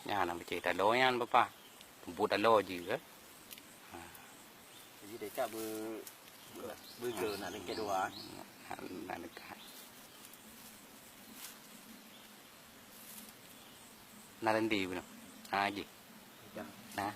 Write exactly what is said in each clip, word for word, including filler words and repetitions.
Nyan na peucaya taloe nyan, Bapak. Peubuet taloe jih, eh. Ha. Jadi, deka be-, be-, beuge nak lengket dua. Na, na dekat. Na lendi bunoe. Ha, jih. Ya. Na.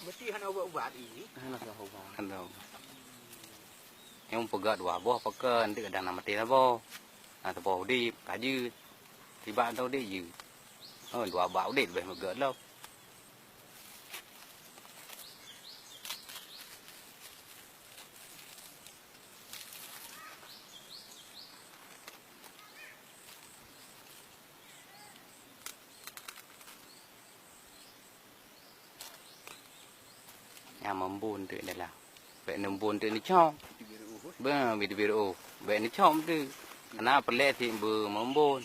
Berarti hana ubat-ubat ini? Hana ubat. Hana ubat. Nyang peugah dua boh pakon, nanti kadang na maté saboh. Na saboh udép, ka jeuet. Sibak na udép jeuet. Oh, dua bak udép leubeh meugot lom. Nyang meumbon teuk dalam. Bék neumbon teuk neucok. Be, bit biru. Bék neucok teuk. Kana peureulée sit beumeumbon.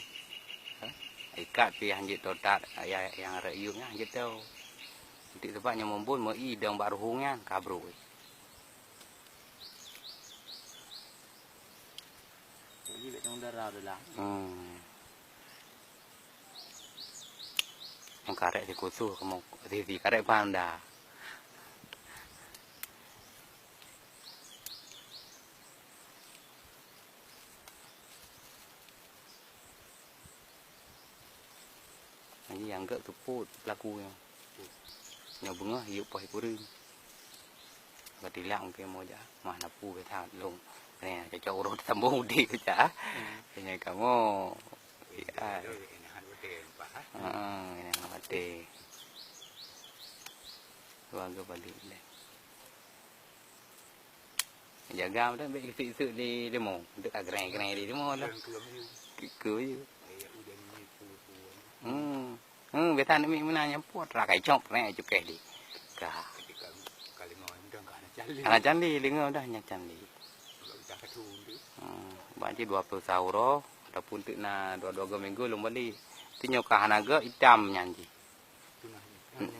Ikat pih han jeuet totat, nyang rot yup nyan han jeuet to. Teuk sabab nyang meumbon meu-i dong bak ruhueng nyan ka brok. Jadi bék dong dara dulu lah. Hmm. Nyang karek sikusoh kamoe, sisi karek panda. Jadi anggap teupot pelaku nyoe. Nyoe beungoh yue poh kureueng. Batilak mungkin mau jak mah napu beta long. Ni cocok uroe sambung udép cak. Hmm. Kayaknya kamu ya. Heeh, ini hati. Keluarga balik deh. Jaga beutôi, bék isut-isut di leumo. Untuk ka gereng-gereng di leumo lah. Keu, keu je. Hmm. Hmm, biasa aneuk miet meunan nyang puet rak kai cok prek cukéh di. Ka. Hana candi, lingo dah nyang candi. Hmm, banci dua puluh sahur ataupun teuk na dua-dua minggu lom balik. Tu nyoe ka hana geuh itam nyan ji. Hmm.